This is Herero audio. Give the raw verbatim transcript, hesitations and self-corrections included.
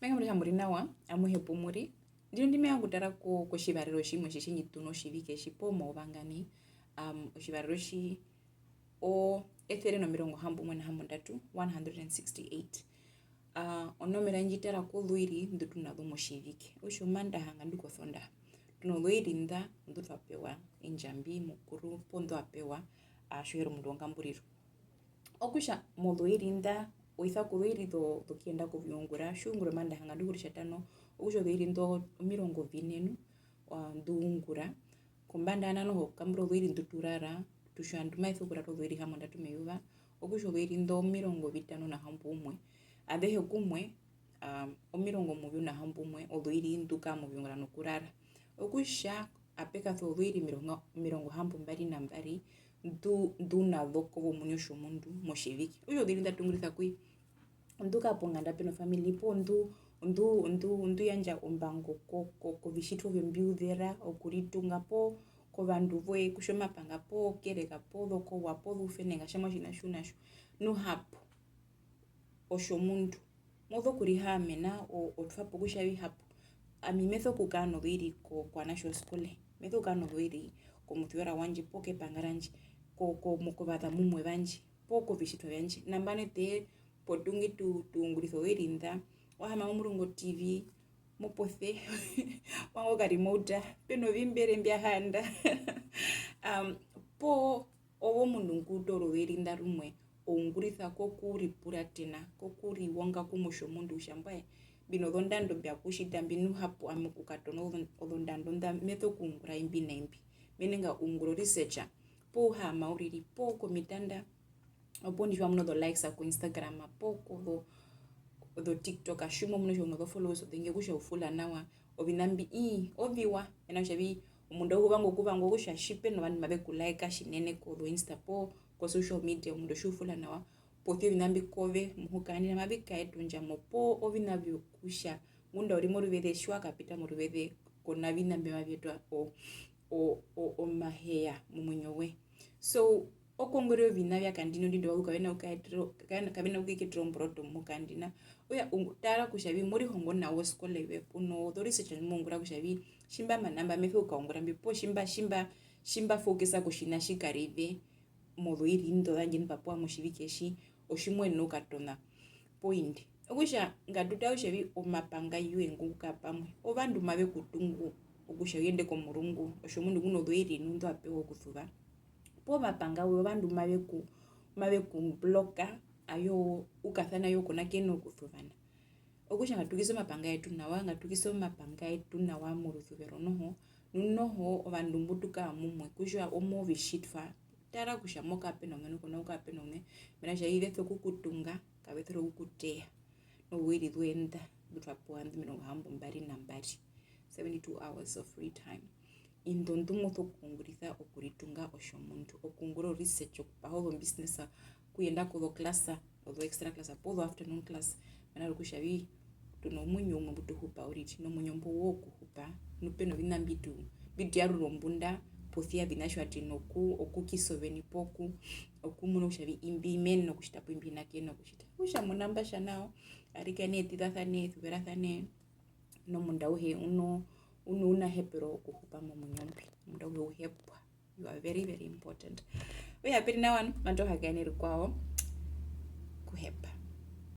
Mehee, kutja mu ri nawa, amuhe pu mu ri. Ndino ndi me vanga okutara ko-, kotjivarero tjimwe tji tji ndji ṱuna otjivike tji poo mauva nga nai. Um, otjivarero tji o esere nomirongo hamboumwe na hambondatu, one hundred and sixty-eight. Ah, onomera ndji tara kozoiri ndu tu na zo motjivike. Okutja Omandaha nga ndu kOsondaha. Tu nozoiri nḓa nḓu twa pewa i Ndjambi Mukuru poo nḓu a pewa, ah, Tjoheera omundu wongamburiro. Okutja mozoiri nḓa, o isa kozoiri zo-, zokuyenda koviungura, tji u ungura Omandaha nga ndu Oritjatano, okutja ozoiri nḓo omirongo vine nu, ah, nḓu ungura. Kombanda yanao noho, kambura ozoiri nḓu tu rara, tu tja ovandu mave sokurara ozoiri hambondatu meyuva, okutja ozoiri nḓo omirongo vitano na hamboumwe. Azehe kumwe, ah, omirongo muvyu na hamboumwe ozoiri nḓu kaa moviungura nokurara. Okutja ape kasa ozoiri omirongo, omirongo hambombari na mbari nḓu, nḓu na zo kove omuini otjomundu motjivike. Okutja ozoiri nḓa tu ungurisa kui, nḓu kaa ponganda pe no family, poo nḓu, nḓu, nḓu, nḓu yandja ombango ko, ko, kovitjitwa ovyo mbi u zera okuritunga, poo kovandu voye, kutja omapanga, poo kereka, poo zokowa, poo zoufenenga, tjamwa tjiṋa tji u na tjo. Nu hapo, otjomundu, mo sokurihaamena, o-, o twa po kutja vi hapo. Ami me sokukaa nozoiri ko-, kovanatje voskole, me sokukaa nozoiri komusuverwa wandje, poo kepanga randje, ko-, ko-, mo-, kovazamumwe vandje, poo kovitjitwa vyandje. Nambano eṱe potuingi tu, tu ungurisa ozoiri nḓa, wa haama mo murungu o T V, mo pose, wa vanga okarimouta, pe novimbere mbya haanda. Um, poo ove omundu ngu toora ozoiri nḓa rumwe, o ungurisa kokuripuratena, kokuriwonga kumwe otjomundu kutja mbwae, mbi nozondando mbya ku tjita mbi, nu hapo ami okukatona ozo-, ozondando nḓa me sokuungura imbi na imbi. Mene nga ungura o research, poo u haama uriri, poo komitanda, opuwo ndi tji wa munu ozo likes ko Instagram, poo kozo, ozo TikTok, tji mo munu kutja u nozo followers ozengi, okutja u fula nawa, oviṋa mbi, ii, oviwa, mena kutja vi, omundu auhe u vanga okuvangwa, okutja tji pe novandu mave ku like tjinene kozo Insta poo ko social media, omundu tji u fula nawa, posia oviṋa mbi kove muhuka, nena mavi kaeta ondjamo, poo oviṋa vyokutja ngunda u ri moruveze, tji wa kapita moruveze, ko na viṋa mbi mavi etwa o, o, o, omaheya momuinyo woye. So, okuongorera oviṋa vya kandino ndi ndovazu kave na kukaetera, kave na, kave na kukeketera omboroto muhuka ndina. Okutja, u-, tara kutja vi mo rihongo nawa oskole yoye, u nozo research nḓu mo ungura kutja vi, tji mba mana mba me sokukaungura mbi, poo tji mba, tji mba, tji mba focus kotjiṋa tji karive mozoiri nḓo zandje nḓu mba pewa motjivike tji, otji mo yenene okukatona point. Okutja, ngatu tare kutja vi omapanga yetu ngu kaa pamwe, ovandu mave ku tungu okutja u yende komurungu, otjomundu ngu nozoiri nu nḓu wa pewa okusuva. Poo omapanga wetu ovandu mave ku, mave ku bloka, ayo u kasana ayo ko na kuyenena okusuvana. Okutja ngatu ukise omapanga yetu nawa, ngatu ukise omapanga yetu nawa morusuvero noho, nu noho ovandu mbu tu kaa mumwe, kutja omovitjitwa, tara kutja mo kaa pe noumwe nu ko na kukara pe noumwe, mena kutja vi ve sokukutunga, kave sere okukuteya. Nozoiri zoye nḓa nḓu twa pewa nḓu omirongo hambombari na mbari, seventy-two hours of free time. Inḓo nḓu mo sokuungurisa okuritunga otjomundu, okuungura o research, okupaha ozo business, okuyenda kozo class, ozo extra class, poo zo afternoon class, mena rokutja vi, tu nomuinyo umwe mbu tu hupa uriri, nomuinyo mbo wokuhupa, nu pe noviṋa mbi tu, mbi tu yarura ombunda, posia oviṋa tji wa tja noku, okukisa oveni poo ku, okumuna kutja vi imbi me yenene okutjita poo imbi hi na kuyenena okutjita. Okutja muna mba tja nao, arikana nee, ṱizasane, suverasane, nomundu auhe u no, u no, u nounahepero wokuhupa momuinyo mbwi. Omundu auhe u hepwa. You are very, very important. Okutja pe ri nawa nu, matu hakaene rukwao. Okuhepa.